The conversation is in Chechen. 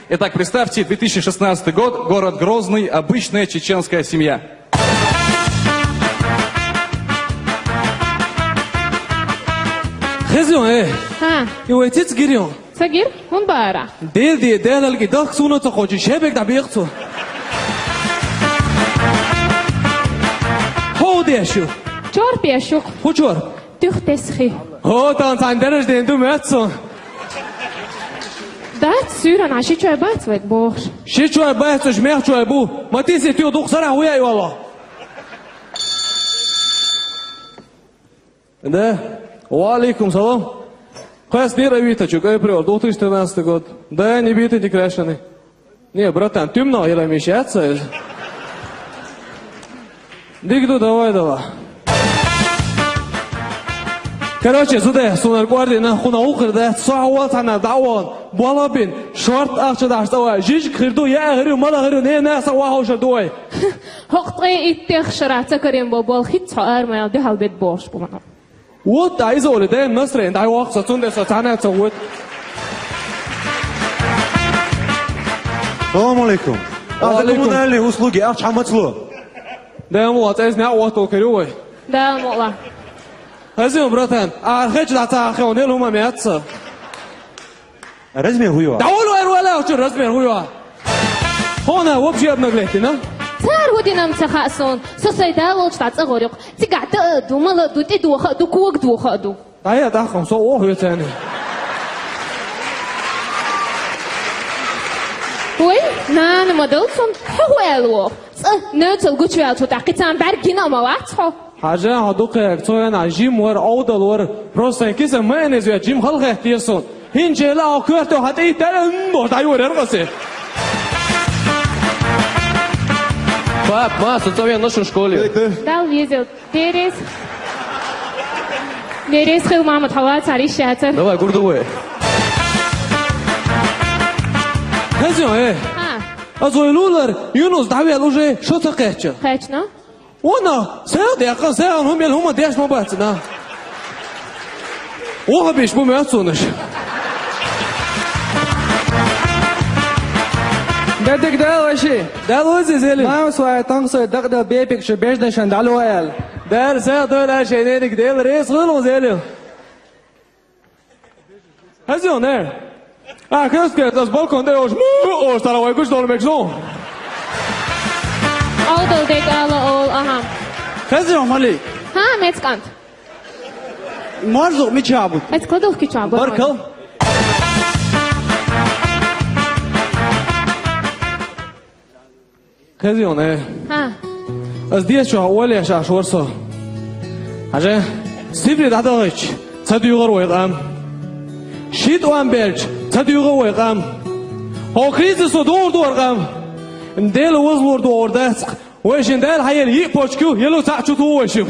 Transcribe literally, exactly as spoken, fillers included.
Итак, представьте, две тысячи шестнадцатый год, город Грозный, обычная чеченская семья. Хезион, э? Ха. И вай циц гирион. Ца гир, хӀун баара? Дел де, делалги дахк суна ца хочи, шебек да бехцу. Хо дешу. Чор пешу. Ху чор. Тюх тесхи. Хо тан цан дереш ден ду мецу. Дац, сюран, а ши чой бац вай бохш. Ши чой бац, уж мех чой бу. Матиси тю дух сара хуя юало. Да. Ва алейкум салам. Квас дир авитачук, ай приор, две тысячи тринадцатый год. Да, не битый, не крашеный. Не, братан, ты много ела мешаться. Дигду, давай, давай. Короче, зуде, сунар гварди, на хуна ухрда, со авал тана давал, балабин, шорт ахча даш давай, жиж хирду, я хиру, мала хиру, не, не, са ва хаушар дуай. ХӀокъ ткъе иттех шара ца карен бо бол хит цхьа армаял дехьал бед борш бу мана. Вот, да, из оли, дай им настроение, дай вахт, са цунде, са цана, са вот. Салам алейкум. Ва алейкум. А за коммунальные услуги ахча хамацло? Да, ему вот, эз не вот, то, корю, ой. Да, мола. Хазим, братан, а хеч да ца хеон, не лума мяца. Размер хуё. Да он вай вала, что размер хуё. Хона вообще обнаглеть, на? Цар гудинам ца хасон, со сай да волч та ца горюк. Цига та ду, мала ду, ти ду, ха ду, куг ду, ха ду. Да я да хам, со ох, я цены. Ой, на, на модел сон, хуэло. Ца, не цел гучвел, что так и цам бергина ма вацхо. Хажа ха дукхе, цояна жим вар, овдал вар, просто киса майонез вя жим халхе тирсон. Хинчела а кёртё хат и тэлэн бо, дай вар эргасе. Пап, ма, со цоян нашо школе. Дал ездил. Терес. Нерес хил мама тхала цари шатер. Давай, гурдувай. Хазё, э. А. Азойлулар, Юнус давел уже, шо ца кэча? Кэчна? Она, сел дяка, сел, ну, мел, хума, деш, ма бацна. Оха биш бу мя цунаш. Дадик дал аши. Дал ози зели. Мам свай танг свай дак дал бепик шу беждашан дал оял. Дал сел дол аши, нерик дел, рес хылу зели. Хазион, э? А, кэс кэс, ас балкон дэ ош, му, ош, тара вай куш дол мекзон. Алдал дек ала ол, аха. Хазион, мали. Ха, мецкант. Марзу, ми чабут. Эц кладовки чабут. Баркал. Хазион, э? Ха. Аз диас чуа оля ша шорсо. Аже, сибри дадагыч, ца дюгар вайгам. Шит уан белч, ца дюгар вайгам. О кризису дур дур гам. Дел уз лур дур даск. Вай шин дел хайел и почку, елу ца чуту вайшим.